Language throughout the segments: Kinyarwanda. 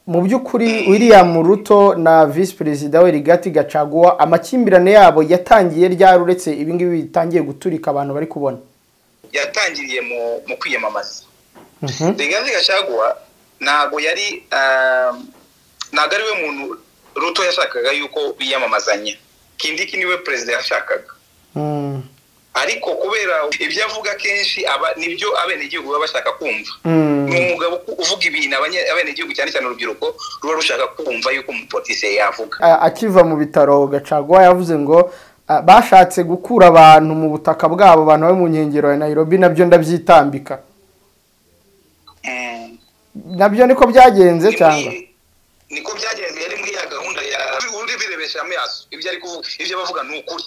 Mu by'ukuri William Ruto na Vice Perezida we Rigathi Gachagua, amakimbirane yabo yatangiye ryari, uretse ibi ngibi bitangiye guturika abantu bari kubona? Yatangiriye mu kwiyamamaza. Rigathi Gachagua ntabwo yari, ntabwo ari we muntu Ruto yashakaga yuko biyamamazanya. Kindiki niwe perezida yashakaga, ariko kubera ibyo avuga kenshi aba nibyo abenegihugu baba bashaka kumva. Ni umugabo uvuga ibintu abenegihugu, cyane cyane urubyiruko, ruba rushaka kumva yuko umupolitisiye yavuga. Akiva mu bitaro, Gachagua yavuze ngo bashatse gukura abantu mu butaka bwabo, abantu bari mu nkengero ya Nairobi, nabyo ndabyitambika. Nabyo niko byagenze cyangwa? Niko byagenze, yari muri ya gahunda ya undi birebesha amaso. Ibyo ari kuvuga, ibyo bavuga ni ukuri.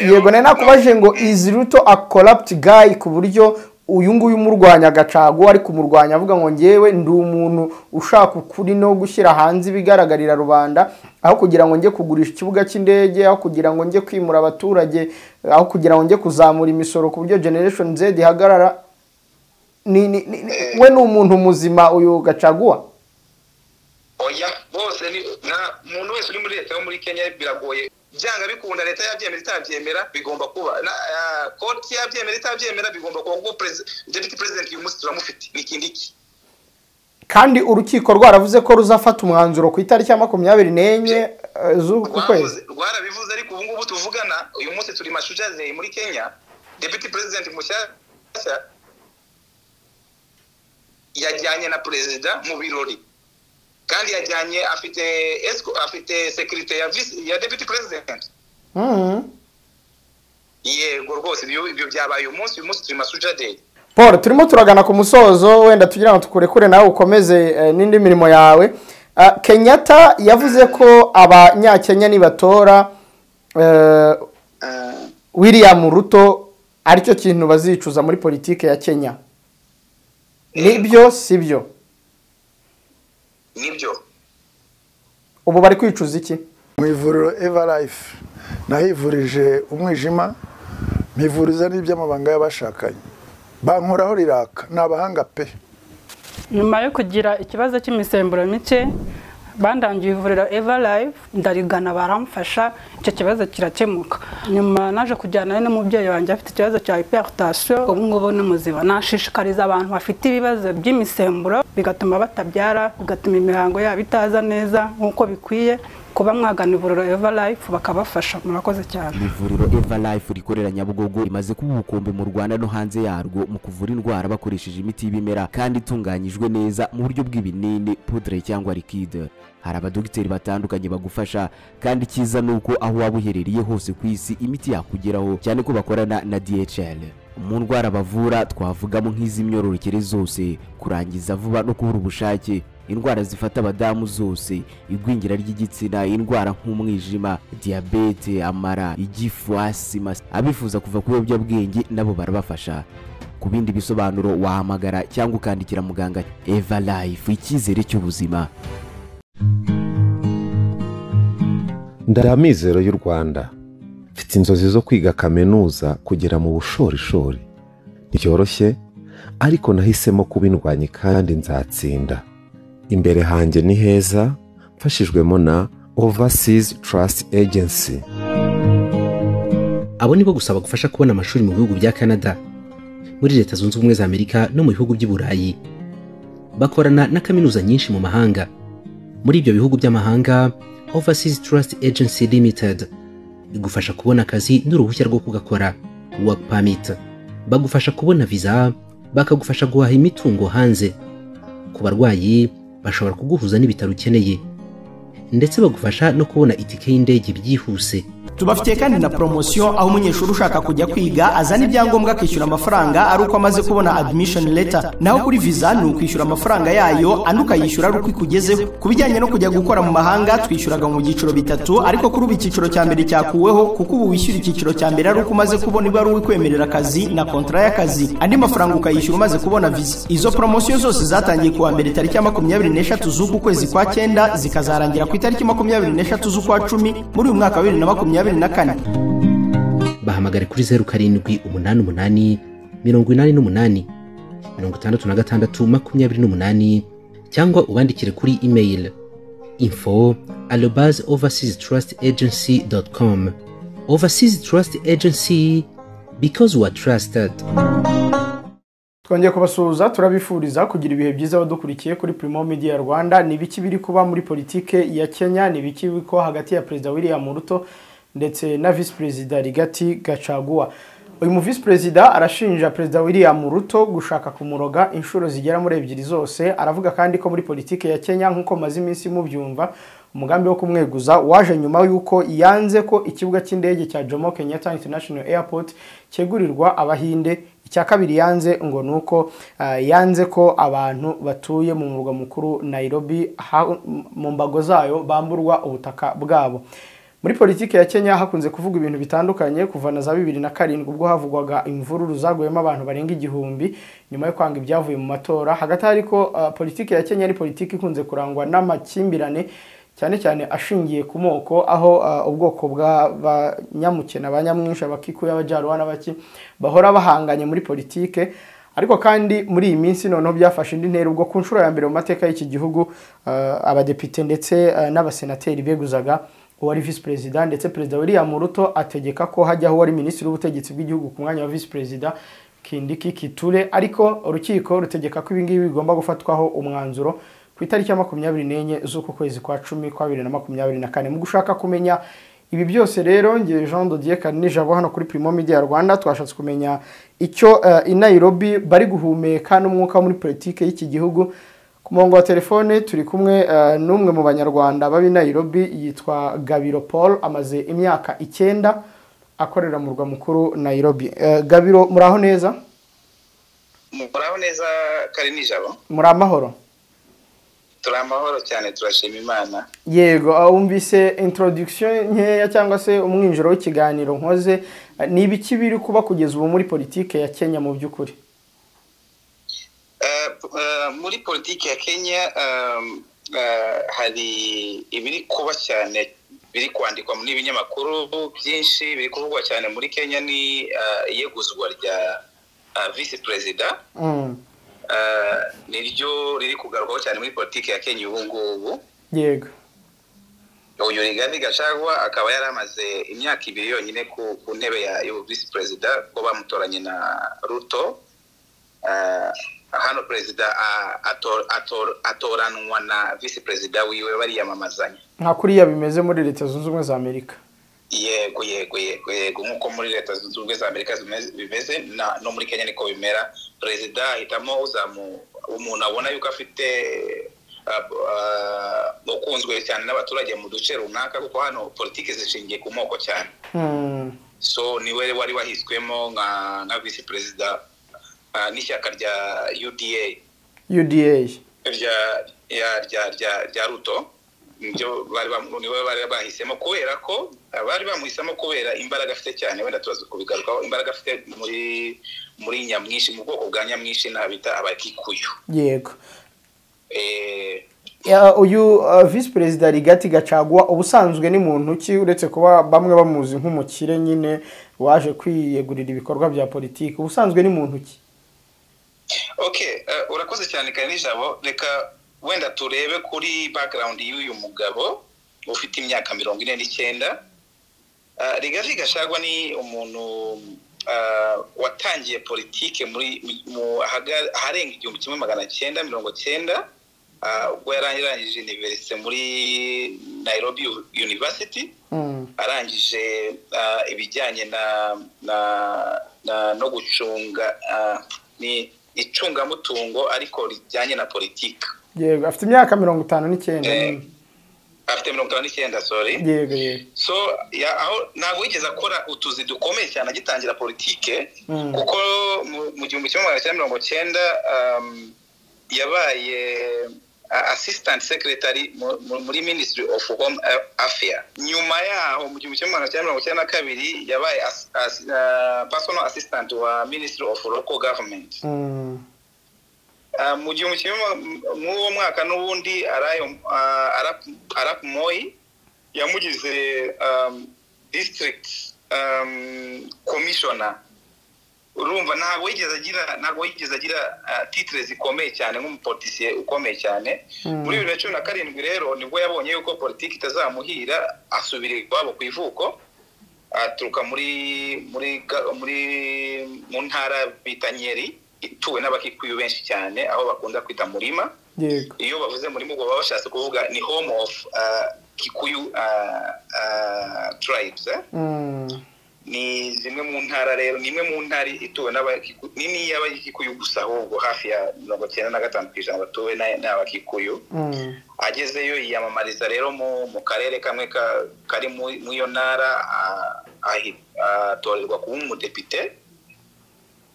Yego, nari nakubajije ngo is Ruto a corrupt guy, ku buryo uyu nguyu umurwanya, Gachagua, ari kumurwanya avuga ngo ngewe ndi umuntu ushaka ukuri no gushyira hanze ibigaragarira rubanda, aho kugira ngo njye kugurisha ikibuga cy'indege, aho kugira ngo njye kwimura abaturage, aho kugira ngo njye kuzamura imisoro ku buryo Generation Z ihagarara? Ni we ni umuntu muzima uyu Gachagua? Oya, bose ni na muntu wese uri muri leta yo muri Kenya biragoye. Byanga bikunda, leta yabyemera itabyemera bigomba kuba, na court yabyemera itabyemera bigomba kuba, kuko deputy president uyu munsi turamufite, ni Kindiki. Kandi urukiko rwaravuze ko ruzafata umwanzuro ku itariki ya 24 z'uku kwezi. Rwarabivuze, ariko ubu ngubu tuvugana, uyu munsi turi Mashujaa Day muri Kenya, deputy president mushyashya yajyanye na perezida mu birori, kandi yajyanye afite afite sécurité ya vice, ya deputy president. Yego rwose, ibyo byabaye uyu munsi. Uyu munsi turi Mashujaa Day. Paul, turimo turagana ku musozo, wenda tugira ngo tukurekure nawe ukomeze n'indi mirimo yawe. Kenyatta yavuze ko Abanyakenya nibatora William Ruto aricyo kintu bazicuza muri politike ya Kenya. Nibyo, sibyo? Nibyo. Ubu bari kwicuza iki? Mu ivuriro Eva Life nahivurije umwijima, mpivuriza n'iby'amabanga y'abashakanye, bankoraho riraka, ni abahanga pe. Nyuma yo kugira ikibazo cy'imisemburo mike, bandangiye ivuriro Eva Life, ndarigana, baramfasha, icyo kibazo kirakemuka. Nyuma naje kujyana n'umubyeyi wanjye afite ikibazo cya hypertension, ubu ngubu ni muzima. Nashishikariza abantu bafite ibibazo by'imisemburo bigatuma batabyara, bigatuma imihango yabo itaza neza nk'uko bikwiye, kuba mwagana ivuriro Eva Life bakabafasha. Murakoze cyane. Ivuriro Eva Life rikorera Nyabugogo rimaze kuba ubukombe mu Rwanda no hanze yarwo mu kuvura indwara bakoresheje imiti y'ibimera kandi itunganyijwe neza mu buryo bw'ibinini, poudre cyangwa liquide. Hari abadogiteri batandukanye bagufasha, kandi icyiza ni uko aho waba uherereye hose ku isi imiti yakugeraho, cyane ko bakorana na DHL. Mu ndwara bavura twavugamo nk'iz'imyororokere zose, kurangiza vuba no kubura ubushake, indwara zifata abadamu zose, igwingira ry'igitsina, indwara nk'umwijima, diyabete, amara, igifu, asima. Abifuza kuva ku biyobyabwenge nabo barabafasha. Ku bindi bisobanuro wahamagara cyangwa ukandikira muganga. Eva Life, icyizere cy'ubuzima. Ndi Amizero y'u Rwanda, mfite inzozi zo kwiga kaminuza kugera mu bushorishori. Ntibyoroshye, ariko nahisemo kuba indwanyi kandi nzatsinda. Imbere hanjye ni heza mfashijwemo na Overseas Trust Agency. Abo nibo gusa bagufasha kubona amashuri mu bihugu bya Canada, muri Leta Zunze Ubumwe za Amerika no mu bihugu by'i Burayi. Bakorana na kaminuza nyinshi mu mahanga. Muri ibyo bihugu by'amahanga, Overseas Trust Agency Limited igufasha kubona akazi n'uruhushya rwo kugakora, work permit. Bagufasha kubona visa, bakagufasha guhaha imitungo hanze. Ku barwayi, bashobora kuguhuza n'ibitaro ukeneye, ndetse bagufasha no kubona itike y'indege byihuse. Tubafitiye kandi na poromosiyo, aho umunyeshuri ushaka kujya kwiga azana ibyangombwa, akishyura amafaranga ari uko amaze kubona admission letter. Naho kuri visa ni ukwishyura amafaranga yayo, andi ukayishyura ari uko ikugezeho. Ku bijyanye no kujya gukora mu mahanga, twishyuraga mu byiciro bitatu, ariko kuri ubu icyiciro cya mbere cyakuweho, kuko ubu wishyura icyiciro cya mbere ari uko umaze kubona ibaruwa ikwemerera akazi na kontara y'akazi, andi mafaranga ukayishyura umaze kubona visa. Izo poromosiyo zose zatangiye kuwa mbere tariki ya 23 z'uku kwezi kwa cyenda, zikazarangira ku itariki 23 z'ukwa cumi muri uyu mwaka wa 2024. Bahamagare kuri 0788 88 66 28. Cyangwa ubandikire kuri email info@overseastrustagency.com. Overseas Trust Agency, because we are trusted. Twongeye kubasuhuza, turabifuriza kugira ibihe byiza badukurikiye kuri Primo Media Rwanda. Ni ibiki biri kuba muri politike ya Kenya? Ni ibiki biri kuba hagati ya Perezida William Ruto ndetse na Vice Perezida Rigathi Gachagua? Uyu mu Vice Perezida arashinja Perezida William Ruto gushaka kumuroga inshuro zigera muri ebyiri zose. Aravuga kandi ko muri politike ya Kenya, nk'uko maze iminsi mubyumva, umugambi wo kumweguza waje nyuma y'uko yanze ko ikibuga cy'indege cya Jomo Kenyatta International Airport cyegurirwa Abahinde. Icya kabiri yanze ngo nuko yanze ko abantu batuye mu murwa mukuru Nairobi mu mbago zayo bamburwa ubutaka bwabo. Muri politike ya Kenya hakunze kuvuga ibintu bitandukanye kuva na za 2007 ubwo havugwaga imvururu zaguyemo abantu barenga 1000 nyuma yo kwanga ibyavuye mu matora. Hagati ariko politike ya Kenya ari politike ikunze kurangwa n'amakimbirane, cyane cyane ashingiye ku moko, aho ubwoko bw'abanyamukena, abanyamwinshi, Abakikuyu, Abajaruwa n'abaki bahora bahanganye muri politike. Ariko kandi muri iyi minsi noneho byafashe indi ntera ubwo ku nshuro ya mbere mu mateka y'iki gihugu abadepite ndetse n'abasenateri beguzaga uwari Vice President, ndetse Perezida William Ruto ategeka ko hajyaho uwari Minisitiri w'Ubutegetsi bw'Igihugu ku mwanya wa Vice President Kindiki Kithure. Ariko urukiko rutegeka ko ibi ngibi bigomba gufatwaho umwanzuro ku itariki ya 24 z'uku kwezi kwa 10 kwa 2024. Mu gushaka kumenya ibi byose rero, nge Jean Dodier Karinijabo hano kuri Primo Media Rwanda twashatse kumenya icyo i Nairobi bari guhumeka n'umwuka muri politike y'iki gihugu. Ku murongo wa telefone turi kumwe n'umwe mu banyarwanda babi Nairobi, yitwa Gabiro Paul, amaze imyaka 9 akorera mu murwa mukuru Nairobi. Gabiro, muraho neza? Muraho neza Karinijabo. Muri amahoro? Turi amahoro cyane, turashima Imana. Yego, wumvise introduction nkeya cyangwa se umwinjiro w'ikiganiro nkoze. Ni ibiki biri kuba kugeza ubu muri politike ya Kenya mu by'ukuri? Muri politike ya Kenya hari ibiri kuba cyane biri kwandikwa muri ibinyamakuru byinshi, biri kuvugwa cyane muri Kenya ni iyeguzwa rya Vice President. Niryo riri kugarukwaho cyane muri politike ya Kenya ubu ngubu. Yego. Uyu Rigathi Gachagua akaba yari amaze imyaka 2 yonyine ku ntebe ya Vice President, ko bamutoranye na Ruto. Hano Perezida atoranwa na Vice President wiwe bariyamamazanya, nka kuriya bimeze muri Leta Zunze Ubumwe za Amerika. Yego yego yego yego, nkuko muri Leta Zunze Ubumwe za Amerika bimeze, no muri Kenya niko bimera. Perezida ahitamo umuntu abona yuko afite ukunzwe cyane n'abaturage mu duce runaka, kuko hano politike zishingiye ku moko cyane. So niwe wari wahiswemo nka Vice President n'ishyaka rya UDA rya Ruto. Nibyo niwe bari bahisemo, kubera ko bari bamuhisemo kubera imbaraga afite cyane. Wenda tubaza kubigarukaho, imbaraga afite muri nyamwinshi, mu bwoko bwa nyamwinshi nabita Abakikuyu. Yego. Uyu Vice President Rigathi Gachagua ubusanzwe ni muntu ki, uretse kuba bamwe bamuzi nk'umukire nyine waje kwiyegurira ibikorwa bya politiki, ubusanzwe ni muntu ki? Okay, urakoze cyane Karinijabo. Reka wenda turebe kuri background y'uyu mugabo ufite imyaka 49. Rigathi Gachagua ni umuntu watangiye politike muri aharenga 1990, ubwo yarangije universite muri Nairobi University. Arangije ibijyanye na no gucunga ni icungamutungo ariko rijyanye na politike. Yego, afite imyaka 59. Afite 59, sorry. Yego yego. So aho ntabwo yigeze akora utuzi dukomeye cyane agitangira politike, kuko mu 1990 yabaye assistant secretary muri Ministry of Home Affairs. Nyuma yaho mu 1992 yabaye personal assistant wa Ministry of Local Government. Mu gihumbi kimwe mw'uwo mwaka n'ubundi Arap Moi yamugize district commissioner. Urumva ntabwo yigeze agira titre zikomeye cyane nk'umupolitisiye ukomeye cyane. Muri 2017 rero nibwo yabonye yuko politiki itazamuhira, asubira iwabo ku ivuko, aturuka muri muri muri mu ntara bita Nyeri, ituwe n'Abakikuyu benshi cyane, aho bakunda kwita Murima. Iyo bavuze Murima ubwo baba bashatse kuvuga ni home of Kikuyu tribes. Ni zimwe mu ntara rero, ni imwe mu ntara ituwe n'Abakikuyu, nini y'Abakikuyu gusa, ahubwo hafi ya 95% batuwe n'Abakikuyu. Agezeyo yiyamamariza rero mu karere kamwe kari mu iyo ntara, atorerwa kuba umudepite.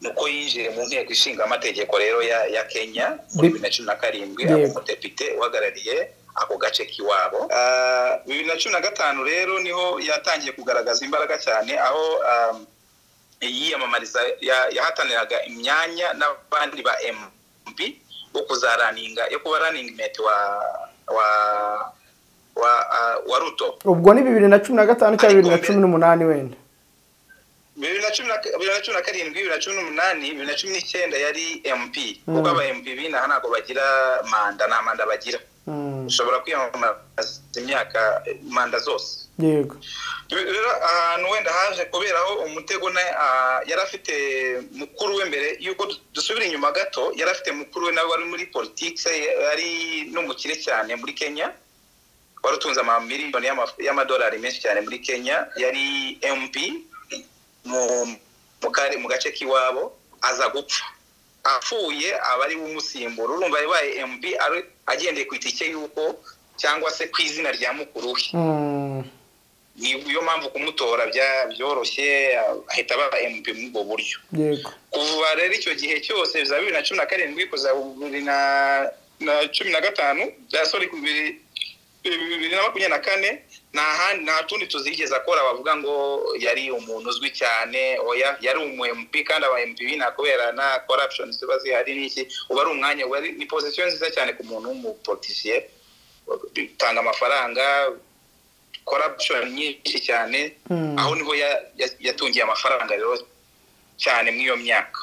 Nuko yinjiye mu nteko ishinga amategeko rero ya Kenya muri 2017, aba umudepite uhagarariye ako gace k'iwabo. 2015 rero niho yatangiye kugaragaza imbaraga cyane, aho yiyamamariza, yahataniraga imyanya n'abandi ba MP wo kuzaraninga, yo kuba running mate wa Ruto. Ubwo ni 2015 cyangwa 2018 wenda? 2017, 2018, 2019 yari MP, kuko aba MP binaha ntabwo bagira manda, nta manda bagira. Ushobora kwiyamamaza imyaka manda zose. Yego. Rero ahantu wenda haje kuberaho umutego, yari afite mukuru we, mbere yuko dusubira inyuma gato, yari afite mukuru we nawe wari muri politiki, yari n'umukire cyane muri Kenya, wari utunze amamiliyoni y'amadolari menshi cyane muri Kenya, yari MP mu gace k'iwabo, aza gupfa. Apfuye aba ari umusimbura. Urumva yabaye MP agendeye ku itike y'uko cyangwa se ku izina rya mukuru we. Niyo mpamvu kumutora byoroshye, ahita aba MP muri ubwo buryo. Kuva rero icyo gihe cyose za 2017 kugeza 2015, sorry, 2024, nta tundi tuzigeze akora bavuga ngo yari umuntu uzwi cyane. Oya, yari umu MP, kandi aba MP bina kubera na corruption ziba zihari n'iki, uba ari umwanya, ni position nziza cyane ku muntu w'umupolitisiye, bitanga amafaranga, corruption nyinshi cyane. Aho niho yatungiye amafaranga rero cyane muri iyo myaka,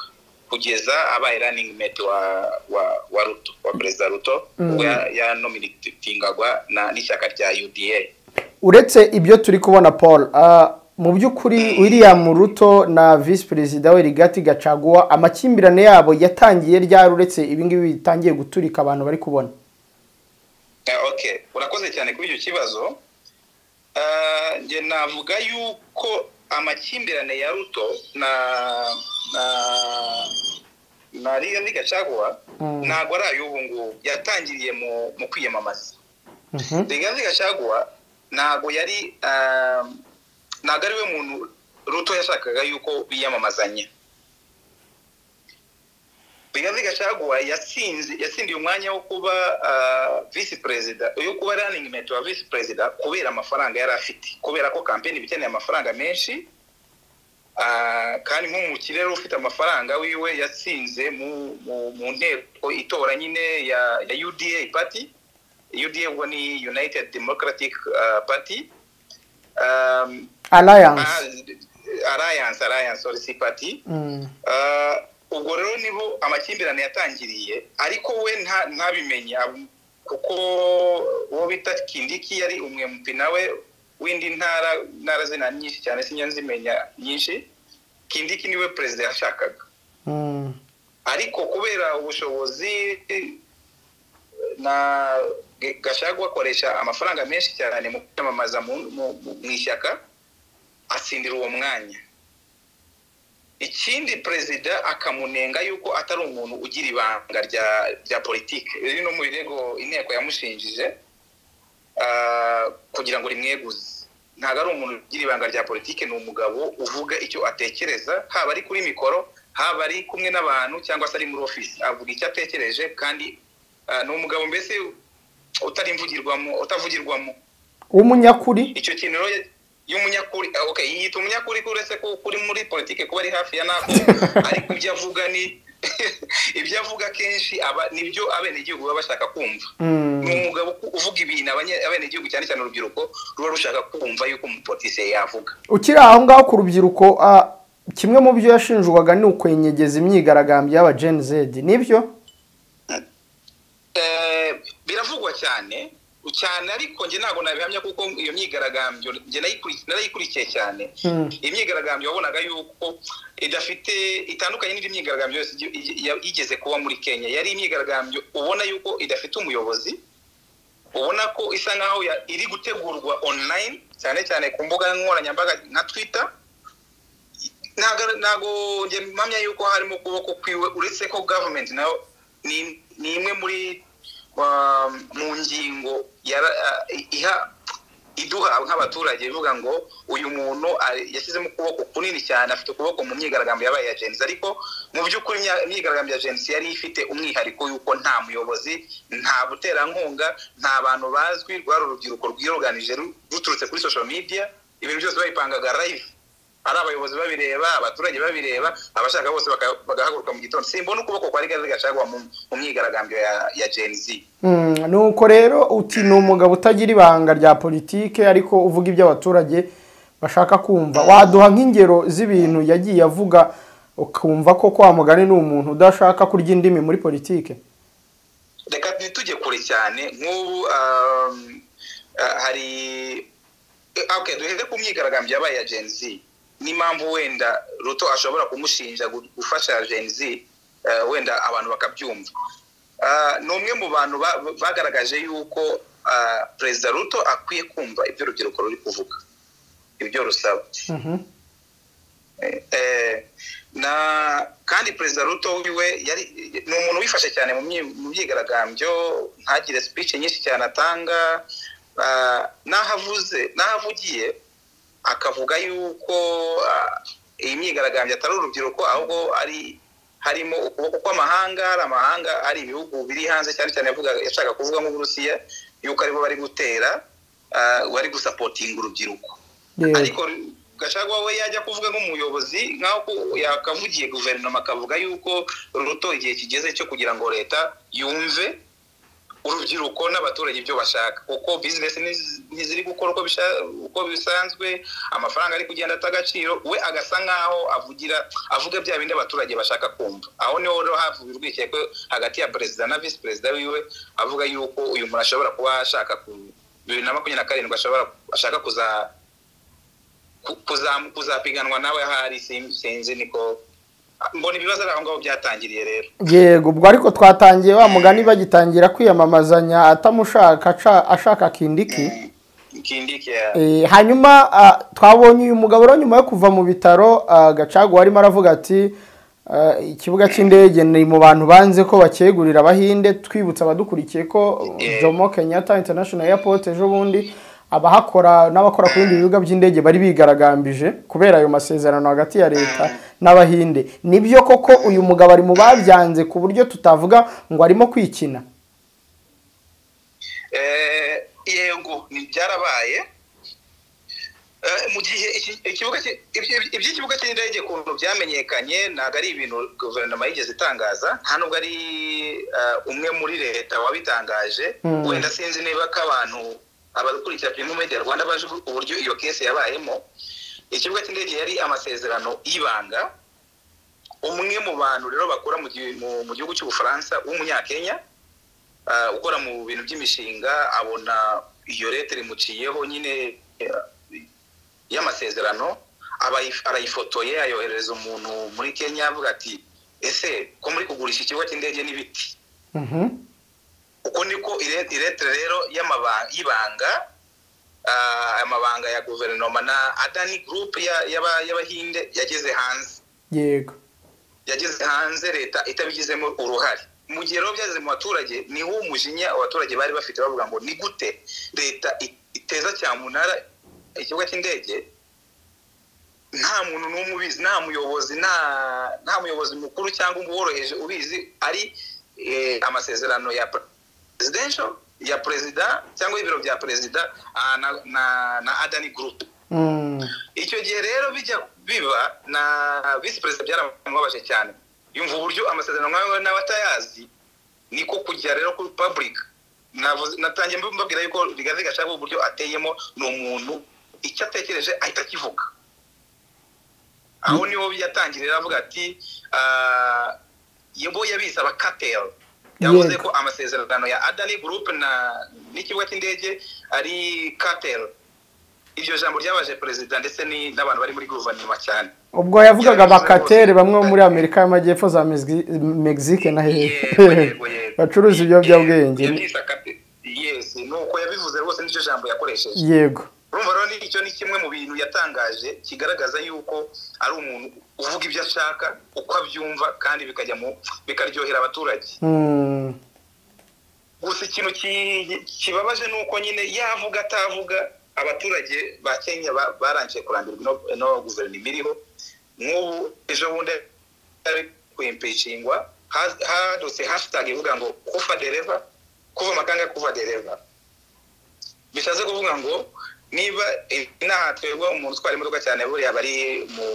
kugeza abaye running mate wa Ruto, wa Perezida Ruto, ubwo yanominatingagwa n'ishyaka rya UDA. Uretse ibyo turi kubona, Paul, mu by'ukuri William Ruto na Vice Perezida we Rigathi Gachagua, amakimbirane yabo yatangiye ryari, uretse ibi ngibi bitangiye guturika abantu bari kubona? Okay, urakoze cyane kuri icyo kibazo. Njye navuga yuko amakimbirane ya Ruto na Rigathi Gachagua ntabwo ari ay'ubu ngubu, yatangiriye mu kwiyamamaza. Rigathi Gachagua ntabwo yari ntabwo ari we muntu Ruto yashakaga yuko biyamamazanya. Rigathi Gachagua yatsindiye umwanya wo kuba vice president, yo kuba running mate wa vice president, kubera amafaranga yari afite, kubera ko campaign ikeneye amafaranga menshi. Kandi nk'umukire rero ufite amafaranga wiwe, yatsinze mu nteko itora nyine ya UDA party. UDA ubwo ni United Democratic Party Alliance. Alliance, sorry, si party. Ubwo rero niho amakimbirane yatangiriye, ariko we ntabimenye, kuko uwo bita Kindiki yari umwe MP nawe w'indi ntara zina nyinshi cyane sinjya nzimenya nyinshi. Kindiki niwe perezida yashakaga, ariko kubera ubushobozi na Gachagua akoresha amafaranga menshi cyane mu kwiyamamaza mu ishyaka, atsindira uwo mwanya. Ikindi, perezida akamunenga yuko atari umuntu ugira ibanga rya politiki, riri no mu birego inteko yamushinjije kugira ngo rimweguze. Ntabwo ari umuntu ugira ibanga rya politiki, ni umugabo uvuga icyo atekereza, haba ari kuri mikoro, haba ari kumwe n'abantu, cyangwa se ari muri ofisi, avuga icyo atekereje, kandi ni umugabo mbese utavugirwamo, w'umunyakuri. Icyo kintu rero y'umunyakuri, okay, yiyita umunyakuri uretse ko kuri muri politiki kuba ari hafi ya nako, ariko ibyo avuga ni ibyo avuga kenshi aba nibyo abenegihugu baba bashaka kumva. Ni umugabo uvuga ibintu abenegihugu cyane cyane urubyiruko ruba rushaka kumva yuko umupolitisiye yavuga. Ukiri aho ngaho ku rubyiruko, Kimwe mu byo yashinjwaga ni ukwenyegeza imyigaragambyo y'aba Gen Z, nibyo? Biravugwa cyane cyane, ariko njye ntabwo nabihamya kuko iyo myigaragambyo njye narayikurikiye cyane. Imyigaragambyo wabonaga yuko idafite, itandukanye n'indi myigaragambyo yose yigeze kuba muri Kenya. Yari imyigaragambyo ubona yuko idafite umuyobozi, ubona ko isa nkaho iri gutegurwa online, cyane cyane ku mbuga nkoranyambaga nka Twitter. Ntabwo njye mpamya yuko harimo ukuboko kwiwe, uretse ko government nayo ni imwe muri mu ngingo iha iduha nk'abaturage, bivuga ngo uyu muntu yashyizemo ukuboko kunini cyane, afite ukuboko mu myigaragambyo yabaye ya Gen Z. Ariko mu by'ukuri imyigaragambyo ya Gen Z yari ifite umwihariko yuko nta muyobozi, nta buterankunga, nta bantu bazwi, rwari urubyiruko rwiroganije ruturutse kuri social media. Ibintu byose babipangaga live, ari abayobozi babireba, abaturage babireba, abashaka bose bagahaguruka mu gitondo. Simbona ukuboko kwa Rigathi Gachagua mu myigaragambyo ya Gen Z. Nuko rero uti ni umugabo utagira ibanga rya politike, ariko uvuga ibyo abaturage bashaka kumva. Waduha nk'ingero z'ibintu yagiye avuga ukumva ko kwa mugani ni umuntu udashaka kurya indimi muri politike? Reka ntitujye kure cyane. Nk'ubu hari, okay, duhere ku myigaragambyo yabaye ya Gen Z, n'impamvu wenda Ruto ashobora kumushinja gufasha Gen Z, wenda abantu bakabyumva. Ni umwe mu bantu bagaragaje yuko Perezida Ruto akwiye kumva ibyo urubyiruko ruri kuvuga, ibyo rusaba. Na kandi Perezida Ruto wiwe yari ni umuntu wifashe cyane mu myigaragambyo, ntagire speech nyinshi cyane atanga, n'aho avugiye akavuga yuko iyi myigaragambyo atari urubyiruko, ahubwo ari harimo ukuboko kw'amahanga, hari amahanga, hari ibihugu biri hanze, cyane cyane yashaka kuvuga nk'Uburusiya, yuko aribo bari gutera, bari gusapotinga urubyiruko. Ariko Gachagua we yajya kuvuga nk'umuyobozi, nk'aho yakavugiye guverinoma, akavuga yuko Ruto igihe kigeze cyo kugira ngo leta yumve urubyiruko n'abaturage ibyo bashaka, kuko business ntiziri gukora uko bisanzwe, amafaranga ari kugenda ata agaciro. We agasa nkaho avuga bya bindi abaturage bashaka kumva. Aho niho rero havuye urwikekwe hagati ya perezida na visi perezida wiwe, avuga yuko uyu muntu ashobora kuba ashaka ku 2027 ashaka kuzapiganwa nawe ahari, sinzi niko mbona ibibazo aho ngaho byatangiriye rero. Yego, ubwo ariko twatangiye wa mugani bagitangira kwiyamamazanya atamushaka ashaka Kindiki. Kindiki. Hanyuma twabonye uyu mugabo rero nyuma yo kuva mu bitaro, Gachagua arimo aravuga ati ikibuga cy'indege ni mu bantu banze ko bakegurira Abahinde. Twibutsa abadukurikiye ko Jomo Kenyatta International Airport ejo bundi abahakora n'abakora ku bindi bibuga by'indege bari bigaragambije kubera ayo masezerano hagati ya leta n'Abahinde. Nibyo koko uyu mugabo ari mu babyanze ku buryo tutavuga ngo arimo kwikina? Yego, ni byarabaye. Mu gihe iby'ikibuga cy'indege kuntu byamenyekanye, ntabwo ari ibintu guverinoma yigeze itangaza, nta nubwo ari umwe muri leta wabitangaje. Wenda sinzi niba ko abantu abakurikira Primo Media Rwanda baje uburyo iyo case yabayemo. Ikibuga cy'indege yari amasezerano y'ibanga. Umwe mu bantu rero bakora mu gihugu cy'Ubufaransa w'umunyakenya, ukora mu bintu by'imishinga, abona iyo leta imuciyeho nyine y'amasezerano, arayifotoye ayoherereza umuntu muri Kenya, avuga ati ese ko muri kugurisha ikibuga cy'indege n'ibiti? Uko niko iretere rero y'ibanga, amabanga ya guverinoma na Adani Group y'Abahinde yageze hanze. Yego, yageze hanze leta itabigizemo uruhare. Mu gihe rero byageze mu baturage, niho umujinya abaturage bari bafite, bavuga ngo ni gute leta iteza cyamunara ikibuga cy'indege nta muntu n'umwe ubizi, nta muyobozi, nta muyobozi mukuru cyangwa umworoheje ubizi, ari amasezerano ya presidential ya perezida cyangwa ibiro bya perezida na Adani Group. Icyo gihe rero bijya biba na vice perezida byaramubabaje cyane, yumva uburyo amasezerano nkayo n'abatayazi, niko kujya rero kuri public. Natangiye mbabwira yuko Rigathi Gachagua uburyo ateyemo, ni umuntu icyo atekereje ahita akivuga. Aho niho yatangiriye avuga ati yebo yabise abacartel. Yavuze ko amasezerano ya Adani Group na n'ikibuga cy'indege ari cartel. Iryo jambo ryabaje perezida ndetse n'abantu bari muri guverinoma cyane. Ubwo yavugaga abakatere bamwe muri Amerika y'Amajyepfo za Mexique na hehe bacuruza ibiyobyabwenge. Yes, nuko yabivuze rwose, nicyo jambo yakoresheje. Yego. Urumva rero icyo ni kimwe mu bintu yatangaje kigaragaza yuko ari umuntu uvuga ibyo ashaka uko abyumva kandi bikajya mu bikaryohera abaturage. Gusa ikintu kibabaje nuko nyine yavuga atavuga abaturage ba Kenya barangije kurambirwa no guverinoma iriho. Nk'ubu ejo bundi ari kwimpeachingwa hadutse hashtag ivuga ngo kufa dereva, kuva makanga kuva dereva. Bishatse kuvuga ngo niba inaha twebwe umuntu utwara imodoka cyane buriya bari mu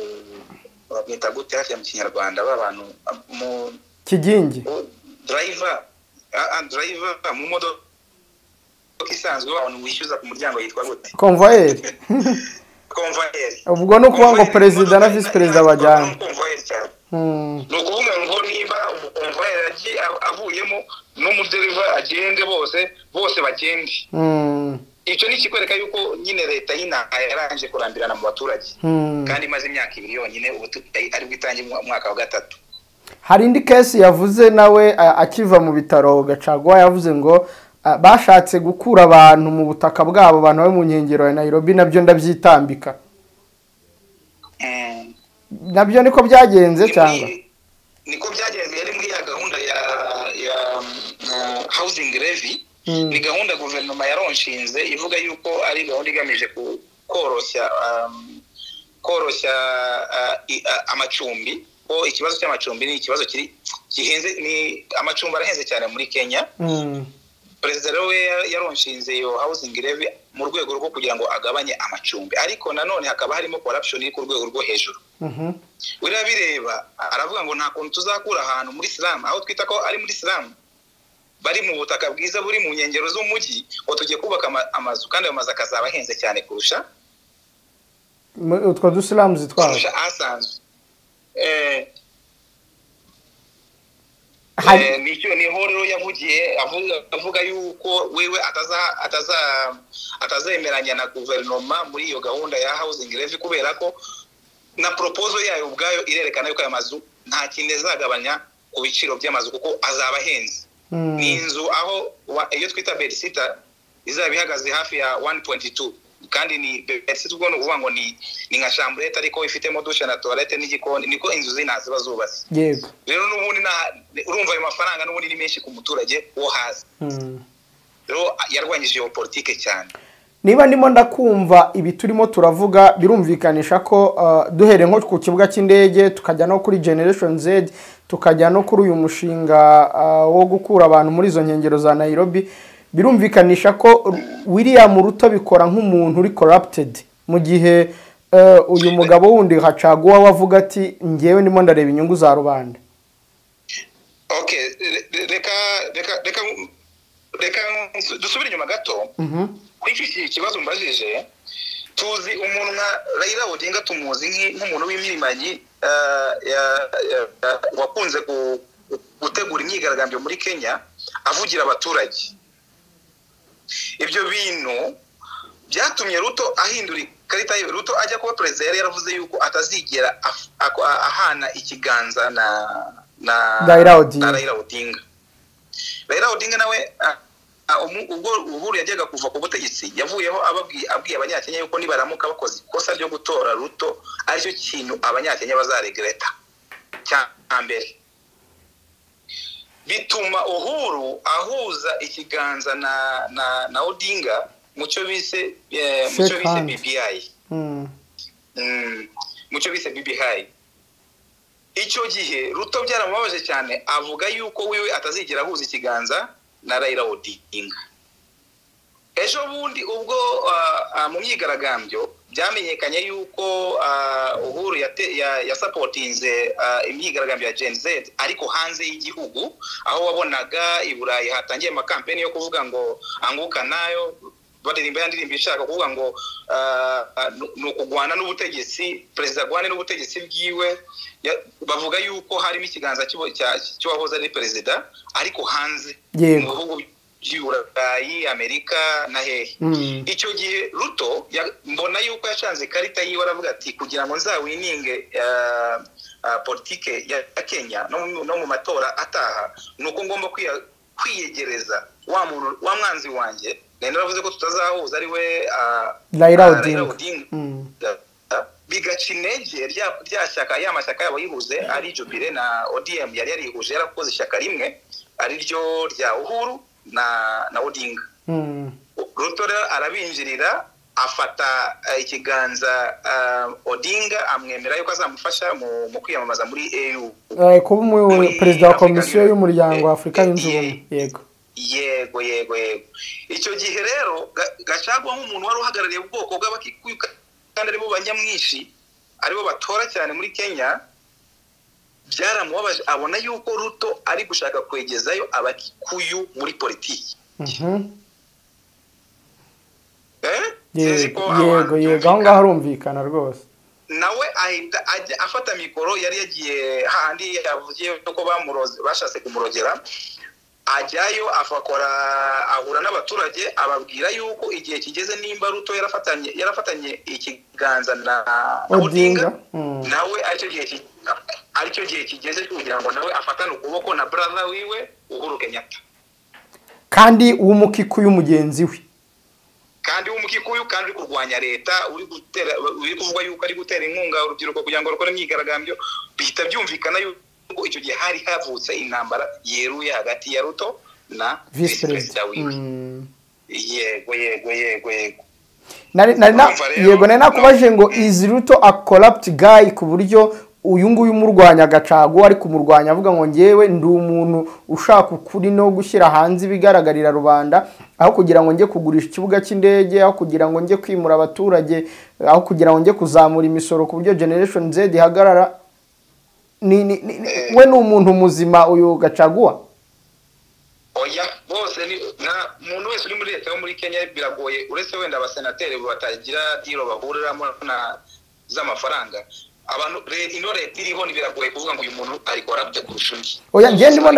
bamwita gute hafi mu Kinyarwanda b'abantu mu kigingi driver driver mu modoka isanzwe abantu wishyuza ku muryango yitwa gute? Convoyeur. Convoyeur. Ubwo no kuba ngo perezida na vice perezida bajyana. Ni ukuvuga ngo niba umukonvoyeur avuyemo n'umudereva agende, bose bagende. Icyo ni ikikwereka yuko nyine leta y'inaha yarangije kurambirana mu baturage, kandi imaze imyaka 2 yonyine, ubu ari bwitange umwaka wa 3. Hari indi case yavuze nawe akiva mu bitaro Gachagua, yavuze ngo bashatse gukura abantu mu butaka bwabo, abantu bari mu nkengero ya Nairobi, nabyo ndabyitambika. Nabyo niko byagenze cyangwa niko byagenze? Yari muri ya gahunda ya housing levy. Ni gahunda guverinoma yaronshinze ivuga yuko ari gahunda igamije koroshya amacumbi. Ko ikibazo cy'amacumbi ni ikibazo kiri gihenze, ni amacumbi arahenze cyane muri Kenya. Perezida rero yaronshinze iyo housing levy mu rwego rwo kugira ngo agabanye amacumbi, ariko nanone hakaba harimo corruption iri ku rwego rwo hejuru. Uriya bireba aravuga ngo nta kuntu tuzakura ahantu muri Islam, aho twita ko ari muri Islam, bari mu butaka bwiza buri mu nkengero z'umujyi, ngo tugiye kubaka amazu, kandi ayo mazu akazaba ahenze cyane kurusha utwo dusilamu zitwara asanzwe. Nicyo niho rero yavugiye avuga yuko wewe atazemeranya na guverinoma muri iyo gahunda ya housing levy, kubera ko na proposal yayo ubwayo irerekana yuko aya mazu nta kintu azagabanya ku biciro by'amazu kuko azaba ahenze. Ni inzu aho iyo twita bedsitter izaba ihagaze hafi ya 1.2, kandi ni bedsitter ubwo ni ukuvuga ngo ni nka chambrette ariko ifitemo douche na toilette n'igikoni, niko inzu zina ziba zubatse. Yego. Rero n'ubundi urumva ayo mafaranga n'ubundi ni menshi ku muturage wo hasi. Rero yarwanyije iyo politike cyane. Niba ndimo ndakumva ibi turimo turavuga, birumvikanisha ko duhere nko ku kibuga cy'indege, tukajya no kuri Generation Z, tukajya no kuri uyu mushinga wo gukura abantu muri izo nkengero za Nairobi, birumvikanisha ko William Ruto bikora nk'umuntu uri corrupted, mu gihe uyu mugabo wundi Gachagua wavuga ati ngewe ndimo ndareba inyungu za rubanda. Okay, reka dusubire inyuma gato. Kuri iki kibazo mbajije, tuzi umuntu nka Raila Odinga, tumuzi nk'umuntu w'impirimbanyi wakunze gutegura imyigaragambyo muri Kenya avugira abaturage. Ibyo bintu byatumye Ruto ahindura ikarita ye. Ruto ajya kuba perezida yari yaravuze yuko atazigera ahana ikiganza na Raila Odinga. Raila Odinga nawe ubwo Uhuru yajyaga kuva ku butegetsi, yavuyeho abwiye abanyakenya yuko nibaramuka bakoze ikosa ryo gutora Ruto aricyo kintu abanyakenya bazaregreta cya mbere. Bituma Uhuru ahuza ikiganza na Odinga mu cyo bise BBI. Mu cyo bise BBI. Icyo gihe Ruto byaramubabaje cyane, avuga yuko wiwe atazigera ahuza ikiganza na Raila Odinga. Ejo bundi ubwo mu myigaragambyo byamenyekanye yuko Uhuru yasapotinze imyigaragambyo ya Gen Z, ariko hanze y'igihugu, aho wabonaga i Burayi hatangiye amakampeni yo kuvuga ngo anguka nayo, Baririmba ya ndirimbo ishaka kuvuga ngo ni ukugwana n'ubutegetsi, perezida agwane n'ubutegetsi bwiwe. Bavuga yuko harimo ikiganza cy'uwahoze ari perezida ariko hanze mu bihugu by'Uburayi, Amerika na hehe. Icyo gihe Ruto mbona yuko yashanze ikarita yiwe, aravuga ati kugira ngo nzawininge politike ya Kenya no mu matora ataha, nuko ngomba kwiyegereza wa muntu wa mwanzi wanjye nari naravuze ko tutazahuza, ari we Raila Odinga. Bigaca intege rya shyaka, ya mashyaka yabo yihuze ari Jubilee na ODM yari yarihuje, yarakoze ishyaka rimwe ari ryo rya Uhuru na Odinga. Ruto rero arabinjirira, afata ikiganza Odinga, amwemera yuko azamufasha mu kwiyamamaza muri AU, kuba perezida wa komisiyo y'umuryango wa Afurika yunze ubumwe. Yego yego yego yego. Icyo gihe rero Gachagua nk'umuntu wari uhagarariye ubwoko bw'Abakikuyu kandi aribo banyamwinshi, aribo batora cyane muri Kenya, byaramubabaje, abona yuko Ruto ari gushaka kwegezayo Abakikuyu muri politiki. Yego yego, aho ngaho harumvikana rwose. Nawe ahita afata mikoro, yari yagiye hahandi yavugiye ko bashatse kumurogera, ajyayo afakora, ahura n'abaturage, ababwira yuko igihe kigeze nimba Ruto yarafatanye ikiganza na Odinga, nawe aricyo gihe kigeze kugira ngo nawe afatane ukuboko na brother wiwe Uhuru Kenyatta, kandi w'Umukikuyu mugenzi we, kandi w'Umukikuyu, kandi uri kurwanya leta, uri gutera, uri kuvuga yuko ari gutera inkunga urubyiruko kugira ngo rukore imyigaragambyo. Bihita byumvikana yuko icyo gihe hari havutse intambara yeruye hagati ya Ruto na vice perezida wiwe. Yego yego yego yego. Yego, nari nakubaje ngo is Ruto a corrupt guy, ku buryo uyu nguyu umurwanya Gachagua ari kumurwanya avuga ngo ngewe ndi umuntu ushaka ukuri no gushyira hanze ibigaragarira rubanda, aho kugira ngo njye kugurisha ikibuga cy'indege, aho kugira ngo njye kwimura abaturage, aho kugira ngo njye kuzamura imisoro ku buryo Generation Z ihagarara. We ni umuntu muzima uyu Gachagua? Oya, bose ni na muntu wese uri muri leta yo muri Kenya biragoye, uretse wenda abasenateri batagira diro bahuriramo na z'amafaranga. Abantu ino leta iriho biragoye kuvuga ngo uyu muntu ari corrupt kurusha undi. Oya, ngiye ndimo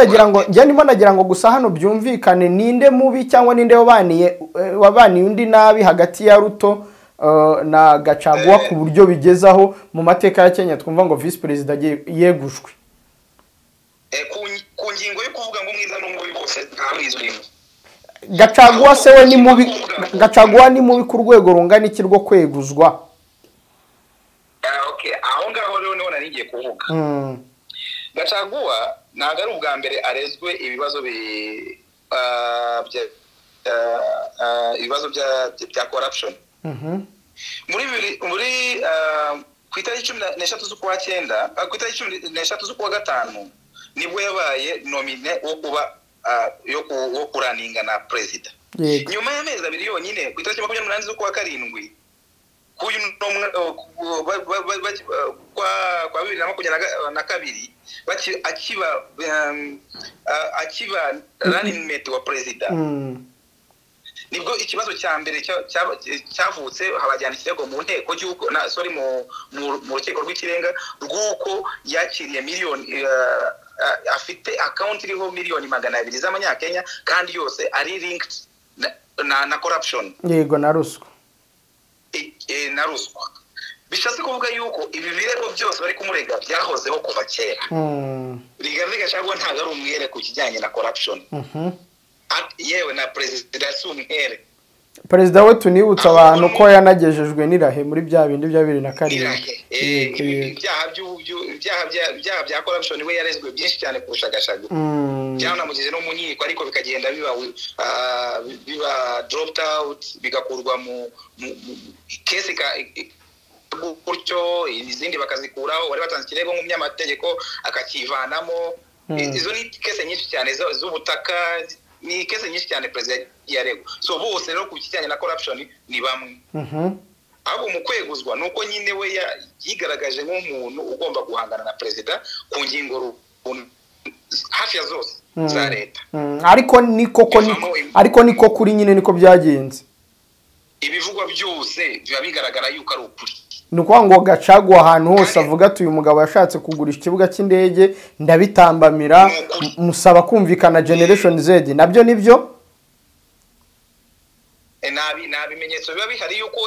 nagira ngo gusa hano byumvikane, ninde mubi cyangwa ninde wabaniye undi nabi hagati ya Ruto na Gachagua, ku buryo bigezaho mu mateka ya Kenya twumva ngo vice perezida yegushwe. Ku ngingo yo kuvuga ngo mwiza n'umubi bose nta mwiza urimo. Gachagua se we ni mubi? Gachagua ni mubi ku rwego rungana iki rwo kweguzwa? Okay, aho ngaho rero niho nari ngiye kuvuga. Gachagua ntabwo ari ubwa mbere arezwe ibibazo ibibazo bya corruption. Muri ku itariki 13 z'ukwa 9, ku itariki 13 z'ukwa 5 nibwo yabaye nomine wo kuba wo kuraninga na perezida. Nyuma y'amezi abiri yonyine, ku itariki 28 z'ukwa 7 kwa 2022, akiba running mate wa perezida, nibwo ikibazo cya mbere cyavutse, habajyana ikirego mu nteko y'uko na sorry mu rukiko rw'ikirenga rw'uko yakiriye miliyoni, afite account iriho miliyoni 200 z'amanyakenya, kandi yose ari linked na corruption. Yego, na ruswa. Na ruswa. Bishatse kuvuga yuko ibi birego byose bari kumurega byahozeho kuva kera. Rigathi Gachagua ntabwo ari umwere ku kijyanye na corruption. Yewe na perezida si umwere. Perezida we tunibutsa abantu ko yanagejejwe n'irahe muri bya bindi bya 2007. Ibyaha bya corruption we yarezwe byinshi cyane kurusha Gachagua. Byanamugize no mu nkiko, ariko bikagenda biba dropped out, bigakurwa mu case gutyo, izindi bakazikuraho, wari batanze ikirego nk'umunyamategeko akakivanamo. Izo ni case nyinshi cyane z'ubutaka, ni case nyinshi cyane perezida yaregwa. So bose rero ku kijyanye na corruption ni bamwe. Ahubwo mu kweguzwa nuko nyine we yigaragaje nk'umuntu ugomba guhangana na perezida ku ngingo hafi ya zose za leta. Ariko niko kuri nyine niko byagenze. Ibivugwa byose biba bigaragara yuko ari ukuri. Ni ukuvuga ngo Gachagua ahantu hose avuga ati uyu mugabo yashatse kugurisha ikibuga cy'indege ndabitambamira, musaba kumvikana Generation Z, nabyo nibyo? Nta bimenyetso biba bihari yuko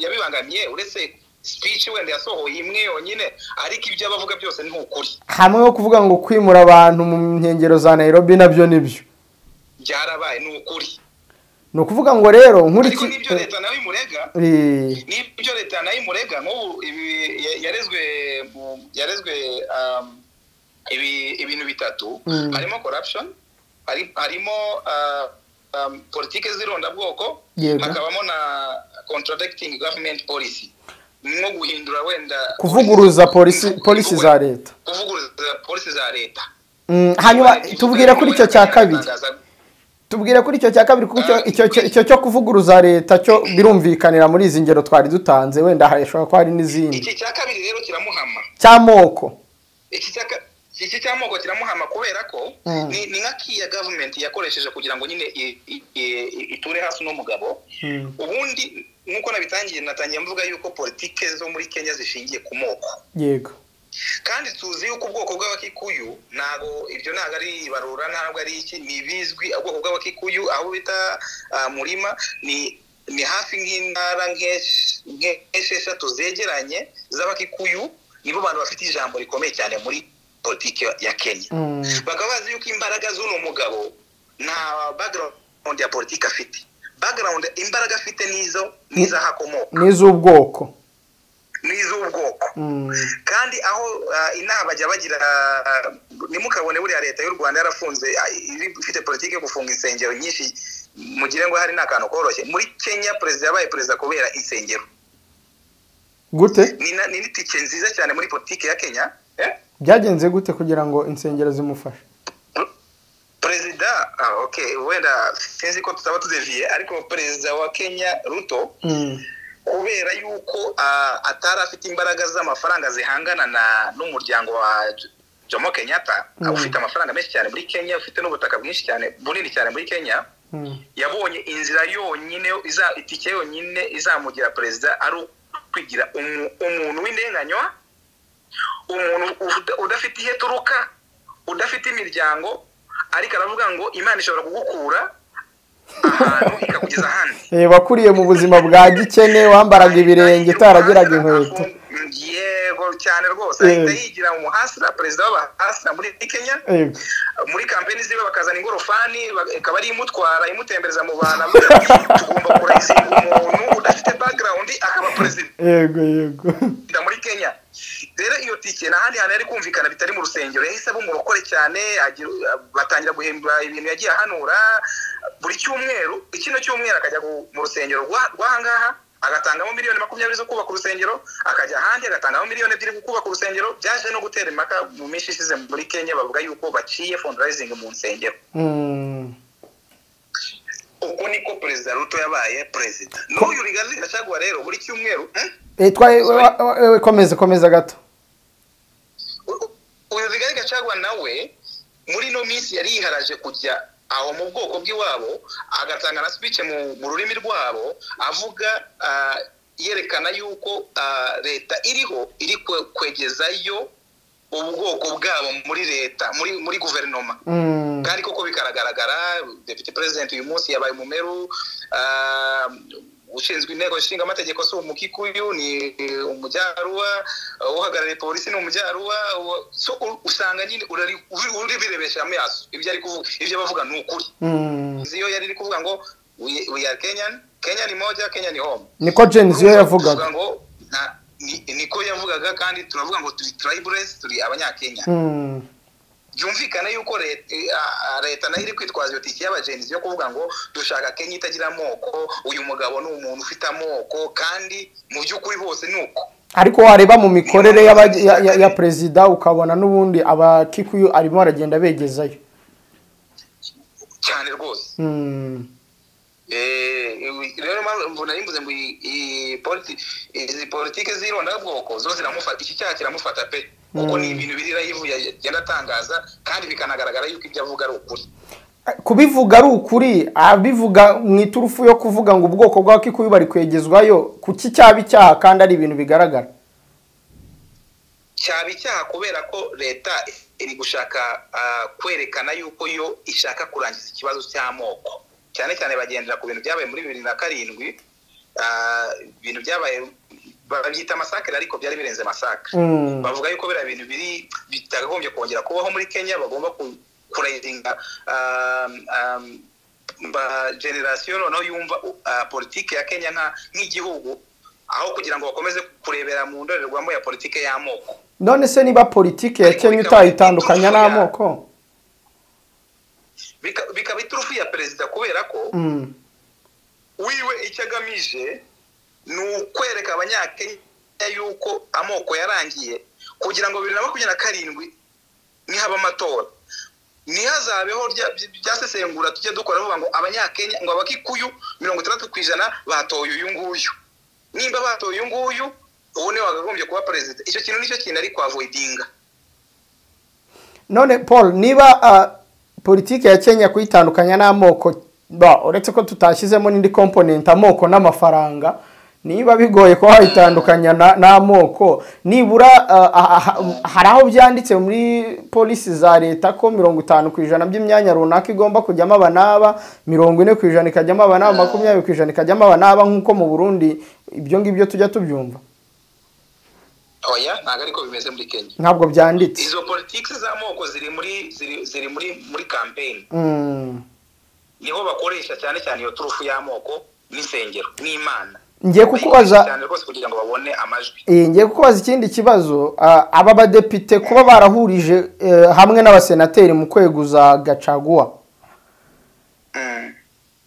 yabibangamiye, uretse speech wenda yasohoye imwe yonyine, ariko ibyo abavuga byose ni ukuri. Hamwe no kuvuga ngo kwimura abantu mu nkengero za Nairobi nabyo nibyo byarabaye, ni ukuri. Ni ukuvuga ngo rero nkuriki nibyo leta nayo imurega, nibyo leta nayo imurega nk'ubu yarezwe ibintu bitatu, harimo corruption, harimo politike z'irondabwoko, hakabamo na contradicting government policy, nko guhindura wenda kuvuguruza polisi za leta, kuvuguruza polisi za leta. Hanyuma tubwira kuri icyo cya kabiri, tubwira kuri icyo cya kabiri, kuko icyo cyo kuvuguruza leta cyo birumvikanira muri izi ngero twari dutanze, wenda hashobora ko hari n'izindi. Iki cya kabiri rero kiramuhama, cy'amoko. Iki cy'amoko kiramuhama kubera ko ni nka kiya government yakoresheje kugira ngo nyine iture hasi n'umugabo. Ubundi nkuko natangiye mvuga yuko politike zo muri Kenya zishingiye ku moko. Yego. Kandi tuzi yuko ubwoko bw'Abakikuyu ntago ibyo ntago ari ibarura, ntabwo ari iki, ni bizwi. Ubwoko bw'Abakikuyu aho bita Murima ni hafi nk'intara nk'esheshatu zegeranye z'Abakikuyu, nibo bantu bafite ijambo rikomeye cyane muri politiki ya Kenya. Bakaba bazi yuko imbaraga z'uno mugabo nta background ya politiki afite, background imbaraga afite nizo nizahakomoka, niz'ubwoko, niz'ubwoko. Kandi aho inaha bajya bagira, nimukabone buriya leta y'u Rwanda yarafunze, ifite politiki yo gufunga insengero nyinshi, mugire ngo hari n'akantu koroshye. Muri Kenya perezida yabaye perezida kubera insengero. Gute? Ni itike nziza cyane muri politiki ya Kenya. Byagenze gute kugira ngo insengero zimufashe? Perezida okay, wenda sinzi ko tutaba tudeviye, ariko perezida wa Kenya Ruto, kubera yuko atari afite imbaraga z'amafaranga zihangana n'umuryango wa Jomo Kenyatta, ufite amafaranga menshi cyane muri Kenya, ufite n'ubutaka bwinshi cyane bunini cyane muri Kenya, yabonye inzira yonyine itike yonyine izamugira perezida ari kwigira umuntu w'indenganywa, umuntu udafite ihe turuka, udafite imiryango, ariko aravuga ngo Imana ishobora kugukura ahantu ikakugeza ahandi. Wakuriye mu buzima bwa gikene, wambaraga ibirenge, utaragiraga inkweto. Yego cyane rwose, ahita yigira umuhasira, perezida w'abahasira muri Kenya. Muri kampeni ziwe bakazana ingorofani, ikaba ari imutwara imutembereza mu bantu. Tugomba kurayizinga umuntu udafite background akaba perezida. Yego yego. Muri Kenya rero iyo tike n'ahandi hantu yari kumvikana bitari mu rusengero, yahise aba umurokore cyane, batangira guhemba ibintu yagiye ahanura buri cyumweru. Ikino cyumweru akajya mu rusengero rw'ahangaha agatangamo 20 miliyoni zo kubaka urusengero, akajya ahandi agatangamo 2 miliyoni kubaka urusengero. Byaje no gutera impaka mu minsi ishize muri Kenya, bavuga yuko baciye fundraising mu nsengero. Uko niko perezida Ruto yabaye perezida. N'uyu Rigathi Gachagua rero buri cyumweru komeza gato. Uyu Rigathi Gachagua nawe muri no minsi yari yiharaje kujya aho mu bwoko bw'iwabo, agatanga na speech mu rurimi rwabo, avuga yerekana yuko leta iriho iri kwegezayo ubwoko bwabo muri leta, muri guverinoma. Kandi koko bikaragaragara, deputy president uyu munsi yabaye umumeru, ushinzwe inteko ishinga amategeko si umukikuyu ni umujyaruwa, uhagarariye polisi ni umujyaruwa. Usanga nyine uri birebesha amaso ibyo ari kuvuga, ibyo bavuga ni ukuri. Iyo yari iri kuvuga ngo we are Kenyan, Kenya ni moja, Kenya ni home, niko Gen Z yavugaga, ngo niko yavugaga. Kandi turavuga ngo turi tribeless, turi abanyakenya. Byumvikana yuko leta nayo iri kwitwaza iyo tike y'abagenzi yo kuvuga ngo dushaka Kenya itagira amoko, uyu mugabo ni umuntu ufite amoko, kandi mu by'ukuri hose ni uko. Ariko wareba mu mikorere ya perezida ukabona n'ubundi Abakikuyu arimo aragenda begezayo cyane rwose. Rero mbona nimbuze ngo izi politike z'irondabwoko zo ziramufata, iki cyaha kiramufata pe, kuko ni ibintu biri live yagenda atangaza kandi bikanagaragara yuko ibyo avuga ari ukuri. Kubivuga ari ukuri, abivuga mu iturufu yo kuvuga ngo ubwoko bw'Abakikuyu bari kwegezwayo, kuki cyaba icyaha kandi ari ibintu bigaragara? Cyaba icyaha kubera ko leta iri gushaka kwerekana yuko yo ishaka kurangiza ikibazo cy'amoko, cyane cyane bagendera ku bintu byabaye muri 2007, ibintu byabaye babyita massacre ariko byari birenze massacre. Bavuga yuko biriya bintu biri bitakagombye kongera kubaho muri Kenya, bagomba kuraisinga generation noneho yumva politike ya Kenya nk'igihugu, aho kugira ngo bakomeze kurebera mu ndorerwamo ya politike y'amoko. None se niba politike ya Kenya utayitandukanya n'amoko, bikaba iturufu ya perezida, kubera ko wiwe icyo agamije ni ukwereka Abanyakenya yuko amoko yarangiye, kugira ngo 2027 nihaba amatora ntihazabeho byasesengura tujye dukora bavuga ngo Abanyakenya, ngo Abakikuyu 60% batoye uyu nguyu, nimba batoye uyu nguyu ubu niwe wakagombye kuba perezida. Icyo kintu nicyo kintu ari kwavoidinga. None Paul, niba politike ya Kenya kuyitandukanya n'amoko, uretse ko tutashyizemo n'indi component, amoko n'amafaranga, niba bigoye ko wayitandukanya n'amoko, nibura hari aho byanditse muri polisi za leta ko 50% by'imyanya runaka igomba kujyamo aba n'aba, 40% ikajyamo aba n'aba, 20% ikajyamo aba n'aba, nk'uko mu Burundi ibyo ngibyo tujya tubyumva. Oya, ntabwo ariko bimeze muri Kenya, ntabwo byanditse. Izo politiki z'amoko ziri muri campaign, niho bakoresha cyane cyane iyo turufu y'amoko n'insengero n'Imana. Ngiye kukubaza kugira ngo babone amajwi. Ngiye kukubaza ikindi kibazo. Aba badepite kuba barahurije hamwe n'abasenateri mu kweguza Gachagua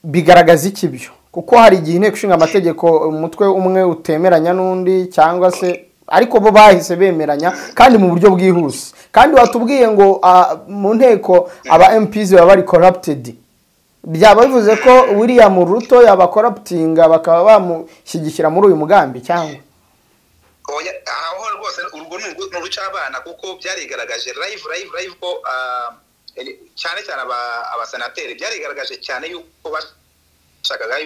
bigaragaza iki byo? Kuko hari igihe inteko ishinga amategeko umutwe umwe utemeranya n'undi, cyangwa se ariko bo bahise bemeranya kandi mu buryo bwihuse. Kandi watubwiye ngo mu nteko aba MPs baba bari corrupted, byaba bivuze ko William Ruto yabacorruptinga bakaba bamushyigikira muri uyu mugambi cyangwa? Oya, aho rwose urwo ni urucabana, kuko byarigaragaje live ko cyane cyane abasenateri byarigaragaje cyane yuko bashakaga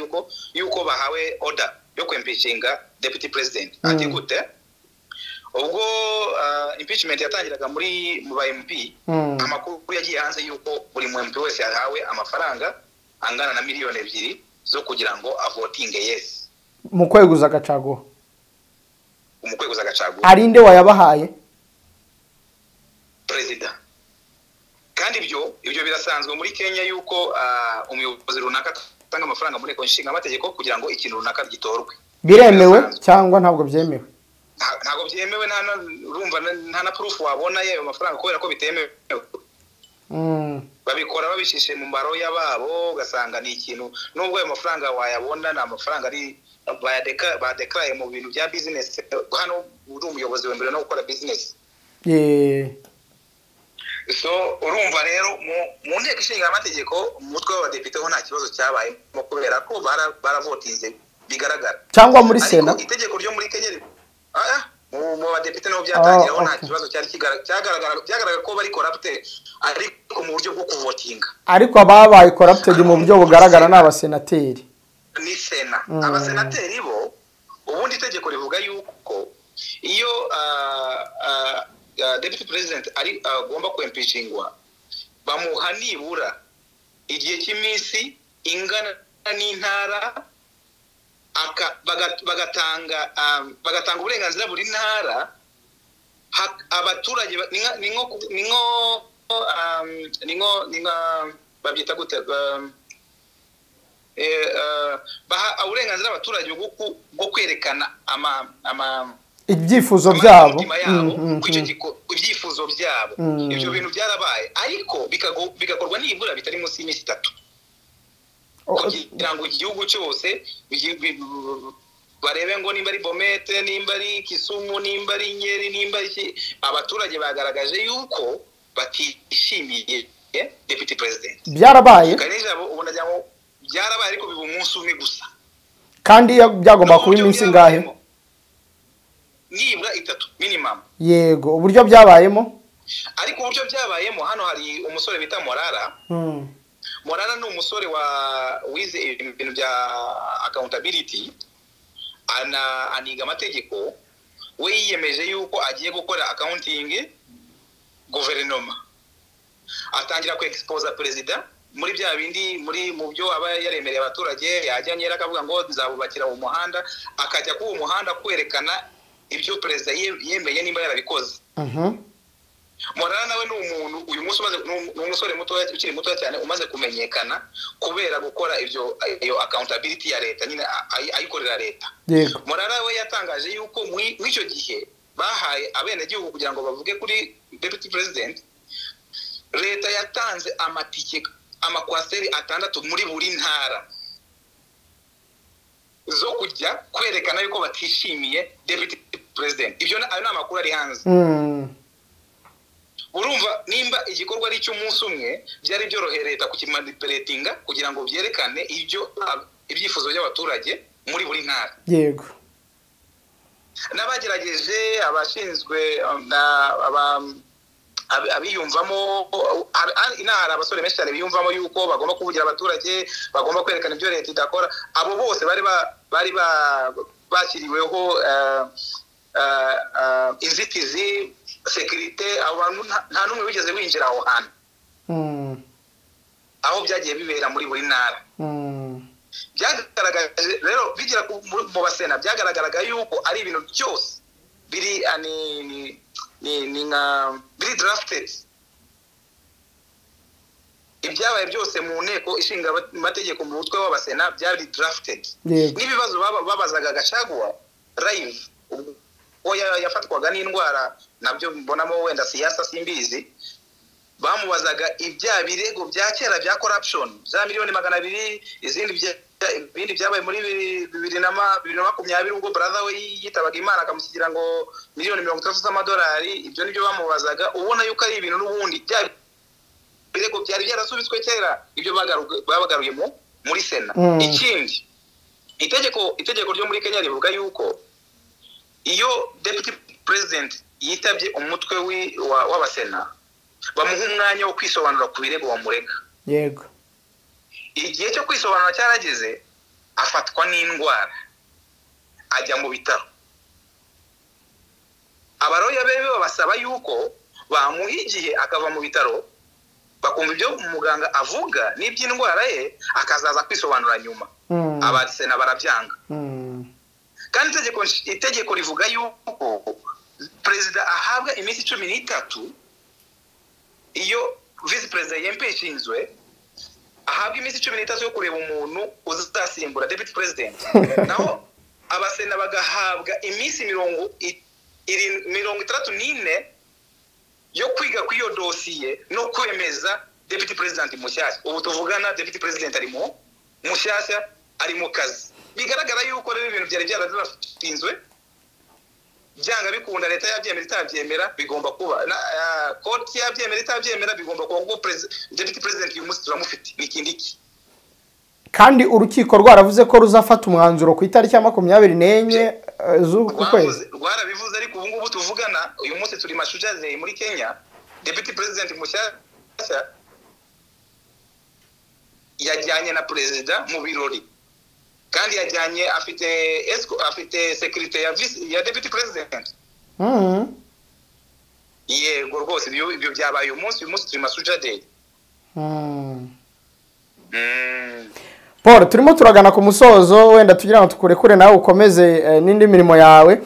yuko bahawe order yo kwimpeachinga deputy president. Ati gute? Ubwo impeachment yatangiraga muri mu ba MP, amakuru yagiye hanze yuko buri mu MP wese yahawe amafaranga angana na 2 miliyoni zo kugira ngo avotinge yes mu kweguza Gachagua. Mu kweguza Gachagua ari nde wayabahaye? Perezida. Kandi ibyo birasanzwe muri Kenya yuko umuyobozi runaka atanga amafaranga muri nteko nshinga amategeko kugira ngo ikintu runaka gitorwe. Biremewe cyangwa ntabwo byemewe? Ntabwo byemewe, nta na proof wabona y'ayo mafaranga kubera ko bitemewe. Babikora babishishe mu maro y'ababo, ugasanga ni ikintu nubwo ayo mafaranga wayabona ni amafaranga ari badekaraye mu bintu bya business. Hano uri umuyobozi wemerewe no gukora business. So urumva rero mu nteko ishinga amategeko umutwe w'abadepite ho nta kibazo cyabayemo kubera ko baravotinze bigaragara, cyangwa muri Sena itegeko ryo muri Kenya mu badepite niho byatangiraho nta kibazo cyari cyagaragara ko bari corrupted, ariko mu buryo bwo kuvotinga. Ariko ababaye corrupted mu buryo bugaragara ni abasenateri, ni Sena. Abasenateri bo ubundi itegeko rivuga yuko iyo deputy president ari agomba kwimpeachingwa, bamuha nibura igihe cy'iminsi ingana n'intara, bagatanga uburenganzira buri ntara, abaturage ni nko babyita gute, baha uburenganzira abaturage bwo kwerekana ibyifuzo byabo, ibyifuzo byabo. Ibyo bintu byarabaye, ariko bigakorwa nibura bitari munsi y'iminsi 3 kugira ngo igihugu cyose barebe ngo nimba ari Bomete, nimba ari Kisumu, nimba ari Nyeri, nimba ari abaturage bagaragaje yuko batishimiye deputy president. Byarabaye byarabaye, ariko biba umunsi umwe gusa, kandi byagomba kuba iminsi ingahe? Nibura 3 minimum. Yego, uburyo byabayemo, ariko uburyo byabayemo hano hari umusore bita Morara. Morara ni umusore wize ibintu bya accountability, aniga amategeko. We yiyemeje yuko agiye gukora accounting guverinoma, atangira ku expose perezida muri bya bindi, muri mu byo aba yaremereye abaturage. Yajya nyera akavuga ngo nzabubakira umuhanda, akajya ku muhanda kwerekana ibyo perezida yemeye nimba yarabikoze. Morara nawe ni umuntu uyu munsi umaze, ni umusore mutoya, ukiri mutoya cyane, umaze kumenyekana kubera gukora ibyo, iyo accountability ya leta nyine, ayikorera leta. Morara we yatangaje yuko muri icyo gihe bahaye abenegihugu kugira ngo bavuge kuri deputy president, leta yatanze amatike, amakwasiteri 6 muri buri ntara zo kujya kwerekana yuko batishimiye deputy president. Ibyo ayo ni amakuru ari hanze. Urumva nimba igikorwa ari cy'umunsi umwe, byari byoroheye leta kukimanipulatinga kugira ngo byerekane ibyo ibyifuzo by'abaturage muri buri ntara. N'abagerageje, abashinzwe, abiyumvamo inaha, abasore benshi cyane biyumvamo yuko bagomba kuvugira abaturage, bagomba kwerekana ibyo leta idakora, abo bose bari bashyiriweho inzitizi, sécurité. Abo bantu nta n'umwe wigeze winjira aho hantu aho byagiye bibera muri buri ntara. Byagaragaje rero bigera mu basena, byagaragaraga yuko ari ibintu byose biri ni nka biri drafted. Ibyabaye byose mu nteko ishinga amategeko mu mutwe w'abasena byari drafted. N'ibibazo babazaga Gachagua live ubwo yafatwaga n'indwara, nabyo mbonamo wenda siyasa, simbizi. Bamubazaga ibya birego bya kera bya corruption za miliyoni 200, izindi, ibindi byabaye muri 2020 ubwo brother we yitabaga Imana akamusigira ngo miliyoni 60 z'amadolari. Ibyo nibyo bamubazaga, ubona yuko ari ibintu n'ubundi bya birego byari byarasubitswe kera, ibyo babagaruye muri sena. Ikindi, itegeko ryo muri Kenya rivuga yuko iyo deputy president yitabye umutwe w'abasena, bamuha umwanya wo kwisobanura ku birego bamurega. Igihe cyo kwisobanura cyarageze, afatwa n'indwara, ajya mu bitaro. Abaroya be babasaba yuko bamuha igihe akava mu bitaro, bakumva ibyo muganga avuga n'iby'indwara ye, akazaza kwisobanura nyuma. Abasena barabyanga. Kandi itegeko rivuga yuko perezida ahabwa iminsi 13 iyo visi perezida yempekinzwe, ahabwa iminsi 13 yo kureba umuntu uzasimbura deputy president, naho abasena bagahabwa iminsi 64 yo kwiga kuri iyo dosiye no kwemeza deputy president mushyashya. Ubu tuvugana deputy president ari mu mushyashya ari mu kazi. Bigaragara yuko rero ibintu byari byaratinzwe, byanga bikunda, leta yabyemera itabyemera bigomba kuba, court yabyemera itabyemera bigomba kuba, kuko deputy president uyu munsi turamufite, ni Kindiki. Kandi urukiko rwaravuze ko ruzafata umwanzuro ku itariki ya 24 z'uku kwezi. Rwarabivuze, ariko ubu ngubu tuvugana, uyu munsi turi Mashujaa muri Kenya, deputy president mushyashya yajyanye na perezida mu birori, kandi yajyanye afite afite sécurité ya vice, ya deputy president. Yego rwose, ibyo byabaye uyu munsi. Uyu munsi turi Mashujaa Day. Paul, turimo turagana ku musozo, wenda tugira ngo tukurekure nawe ukomeze n'indi mirimo yawe.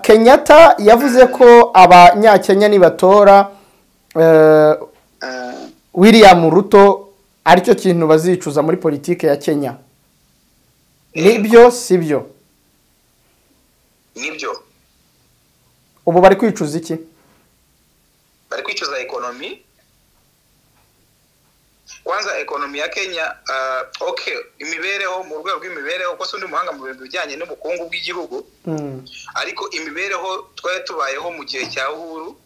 Kenyatta yavuze ko abanyakenya nibatora William Ruto, aricyo kintu bazicuza muri politike ya Kenya. Nibyo, sibyo? Nibyo. Ubu bari kwicuza iki? Bari kwicuza economy. Kwanza economy ya Kenya, okay, imibereho, mu rwego rw'imibereho, ko undi muhanga mu bintu bijyanye n'ubukungu bw'igihugu, ariko imibereho twari tubayeho mu gihe cya Uhuru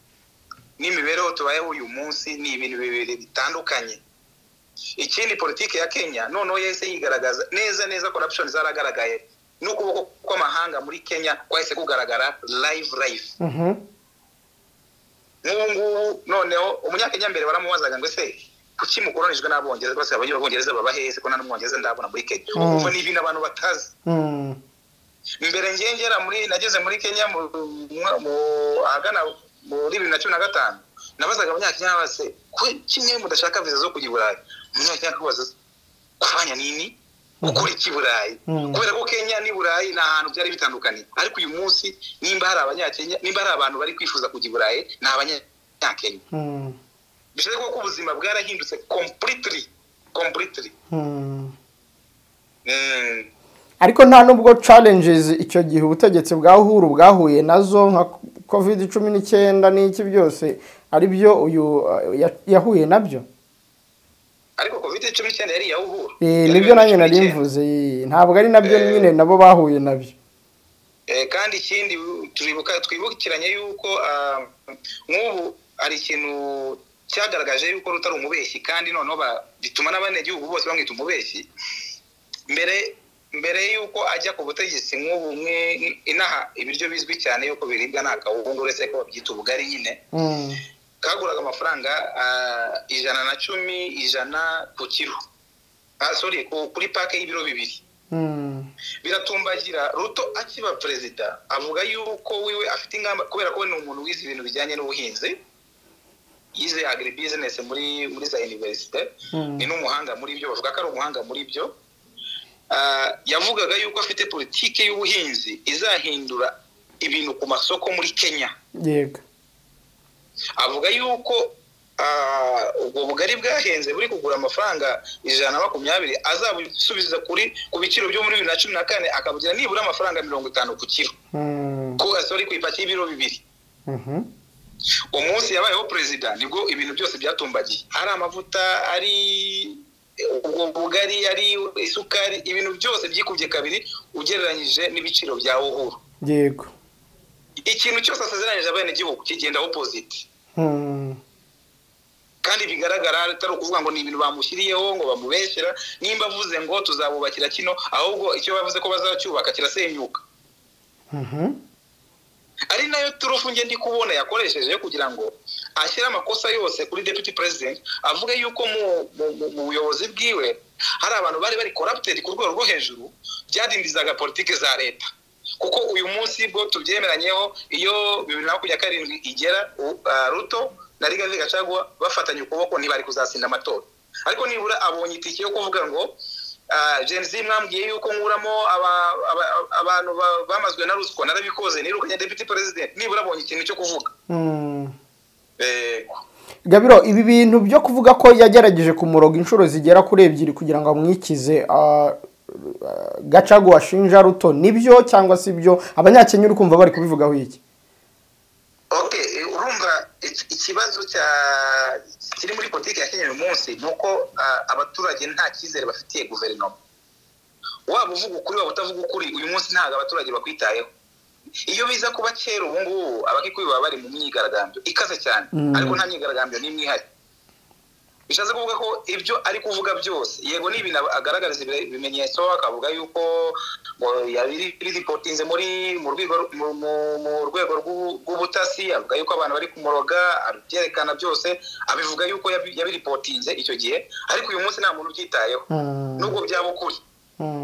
n'imibereho tubayeho uyu munsi ni ibintu bibiri bitandukanye. Ikindi, politiki ya Kenya noneho yahise yigaragaza neza neza, corruption zaragaragaye n'ukuboko kw'amahanga muri Kenya kwahise kugaragara live live. Nk'ubu ngubu noneho umunyakenya mbere baramubazaga ngo ese Kuki mukoronijwe n'Abongereza? Bose Abongereza baba hese ko nta n'Umwongereza ndabona muri Kenya? Ubwo ni ibintu abantu batazi. Mbere ngengera muri nageze muri Kenya mu ahagana muri 2015, nabazaga Abanyakenya base kimwe mudashaka viza zo kujya i Burayi. Umunyakenya akabaza kufanya nini, gukora iki Burayi? Kubera ko Kenya ni Burayi, ni ahantu byari bitandukanye. Ariko uyu munsi nimba hari Abanyakenya, nimba hari abantu bari kwifuza kujya i Burayi, ni Abanyakenya. Bishatse ko ubuzima bwarahindutse completely. Ariko nta nubwo challenges icyo gihe ubutegetsi bwa Uhuru bwahuye nazo nka COVID-19 n'iki byose ari byo uyu yahuye nabyo. Ariko COVID-19 yari iya Uhuru. Nibyo nanjye nari mvuze, ntabwo ari nabyo nyine nabo bahuye nabyo. Kandi ikindi turibuka, twibukiranye yuko nk'ubu ari ikintu cyagaragaje yuko Ruto ari umubeshyi, kandi noneho bituma n'abanyagihugu bose bamwita umubeshyi. Mbere yuko ajya ku butegetsi, nk'ubu inaha ibiryo bizwi cyane yuko biribwa nta kawunga, uretse ko babyita ubugari nyine, kaguraga amafaranga 110, 100 ku kiro, sorry, kuri pake y'ibiro 2. Biratumbagira. Ruto akiba perezida avuga yuko wiwe afite ingamba, kubera ko we ni umuntu wize ibintu bijyanye n'ubuhinzi, yize agribusiness muri za universite, ni n'umuhanga muri byo, bavuga ko ari umuhanga muri byo. Yavugaga yuko afite politike y'ubuhinzi izahindura ibintu ku masoko muri Kenya. Yego. Avuga yuko ubwo bugari bwahenze buri kugura amafaranga 120 azabusubiza kuri ku biciro byo muri 2014, akabugira nibura amafaranga 50 ku kiro, ko sorry, ku ipaki y'ibiro 2. Umunsi yabayeho perezida nibwo ibintu byose byatumbagiye, ari amavuta, ari ubwo bugari, ari isukari, ibintu byose byikubye kabiri ugereranyije n'ibiciro bya Uhuru. Yego. Ikintu cyose asezeranyije abenegihugu kigenda opposite. Kandi bigaragara atari ukuvuga ngo ni ibintu bamushyiriyeho ngo bamubeshyera. Nimba avuze ngo tuzabubakira kino, ahubwo icyo bavuze ko bazacyubaka kirasenyuka. Ari nayo turufu nge ndi kubona yakoresheje kugira ngo ashyire amakosa yose kuri deputy president, avuge yuko mu buyobozi bwiwe hari abantu bari corrupted ku rwego rwo hejuru, byadindizaga politike za leta. Kuko uyu munsi bwo tubyemeranyeho, iyo 2027 igera, Ruto na Rigathi Gachagua bafatanye ukuboko ntibari kuzasinda amatora. Ariko nibura abonye itike yo kuvuga ngo Gen Z mwambwiye yuko nkuramo abantu bamazwe na ruswa, narabikoze, nirukanye deputy president, nibura abonye ikintu cyo kuvuga. Gabiro, ibi bintu byo kuvuga ko yagerageje kumuroga inshuro zigera kuri 2 kugira ngo amwikize Gachagua ashinja Ruto, nibyo cyangwa si byo? Abanyakenya uri kumva bari kubivugaho iki? Okay, urumva ikibazo cya kiri muri politiki ya Kenya uyu munsi nuko abaturage nta cyizere bafitiye guverinoma. Waba uvuga ukuri waba utavuga ukuri, uyu munsi ntabwo abaturage bakwitayeho. Iyo biza kuba kera ubu ngubu Abakikuyu baba bari mu myigaragambyo ikaze cyane, ariko nta myigaragambyo n'imwe ihari. Bishatse kuvuga ko ibyo ari kuvuga byose, yego ni ibintu agaragariza ibimenyetso, akavuga yuko yabiripotinze muri mu rwego rw'ubutasi, avuga yuko abantu bari kumuroga, abyerekana byose, abivuga yuko yabiripotinze icyo gihe. Ariko uyu munsi nta muntu ubyitayeho, nubwo byaba ukuri